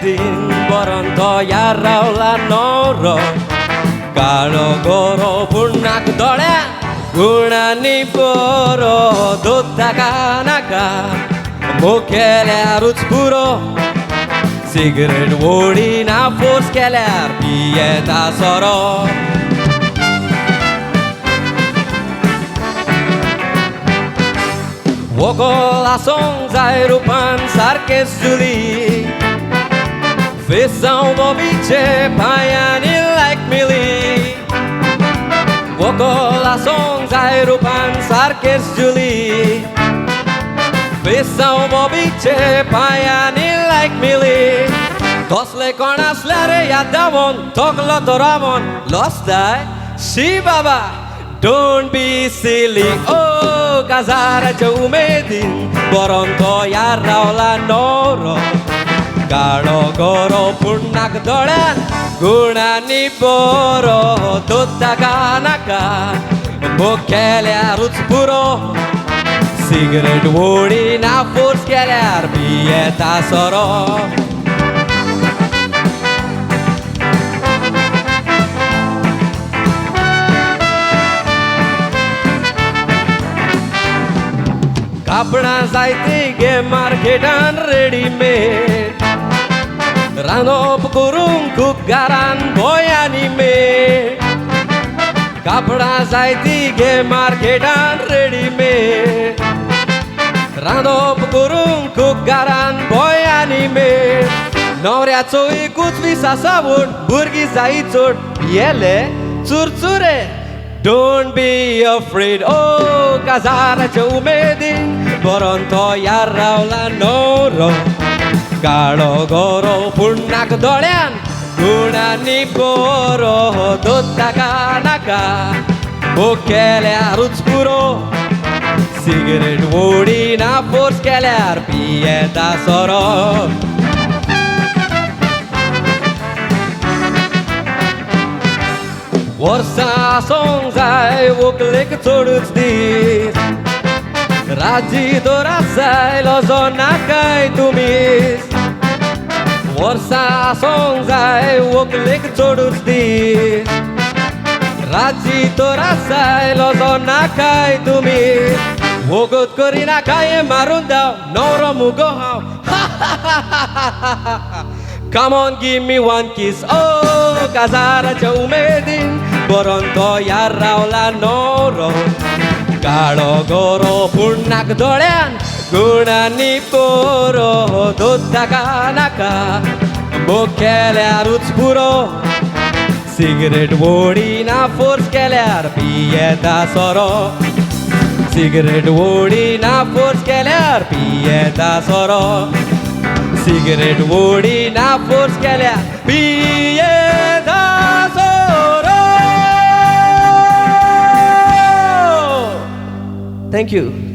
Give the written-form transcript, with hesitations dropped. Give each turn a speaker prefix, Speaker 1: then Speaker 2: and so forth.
Speaker 1: उमेदीन बरोन तयार रावला नवरो काळो गोरो पूण नाक दोळ्या गुणांनी बरो दोता नाका मोग केल्यारूच पुरो सिगरेट ओडिना फोर्स केल्यार पियेता सोरो. वोगोल आसोंक जाय रुपान सारकें जुली फेसांव बोबीचे पांयांनी लायक मिली. वोगोल आसोंक जाय रुपान सारकें जुली फेसांव बोबीचे पांयांनी लायक मिली. तसले कोण आसल्यार याद दावन तकलो तो रावन लजताय शी बाबा. Don't be silly, oh काजाराच्या उमेदीन बरोन तयार रावला नवरो काळो गोरो पूण नाक दोळ्यान गुणांनी बरो दोता नाका मोग केल्यारूच पुरो सिगरेट ओडिना फोर्स केल्यार पियेता सोरो. कापडां जायती गे मार्केटान रेडीमेड रांदप करूंक खूब घरान गोंयांनी मेड. कापडां जायती गे मार्केटान रेडीमेड रांदप करूंक खूब घरान गोंयांनी मेड. न्हवऱ्याचो एकूच वीस आसा वोट भुरगीं जायी चड पियेले चुरचुरे. Don't be afraid, oh काजाराच्या उमेदीन बरोन तयार रावला नवरो काळो गोरो पूण नाक दोळ्यान गुणांनी बरो दोता नाका मोग केल्यारूच पुरो सिगरेट ओडिना फोर्स केल्यार पियेता सोरो. वर्सां आसोंक जाय व्हंकलेक चडूच दीस राजी तर आसाय लजो नाकाय तुमी. वर्सां आसोंक जाय व्हंकलेक चडूच दीस राजी तर आसाय लजो नाकाय तुमी. वगत करिनाकाय मारून धांव न्हवरो मुगो हांव. Come on, give me one kiss, oh काजाराच्या उमेदीन बरोन तयार रावला नवरो काळो गोरो पूण नाक दोळ्यान गुणांनी बरो दोता नाका मोग केल्यारूच पुरो सिगरेट ओडिना फोर्स केल्यार पियेता सोरो. सिगरेट ओडिना फोर्स केल्यार पियेता सोरो. सिगरेट ओडिना फोर्स केल्यार पियेता सोरो. Thank you.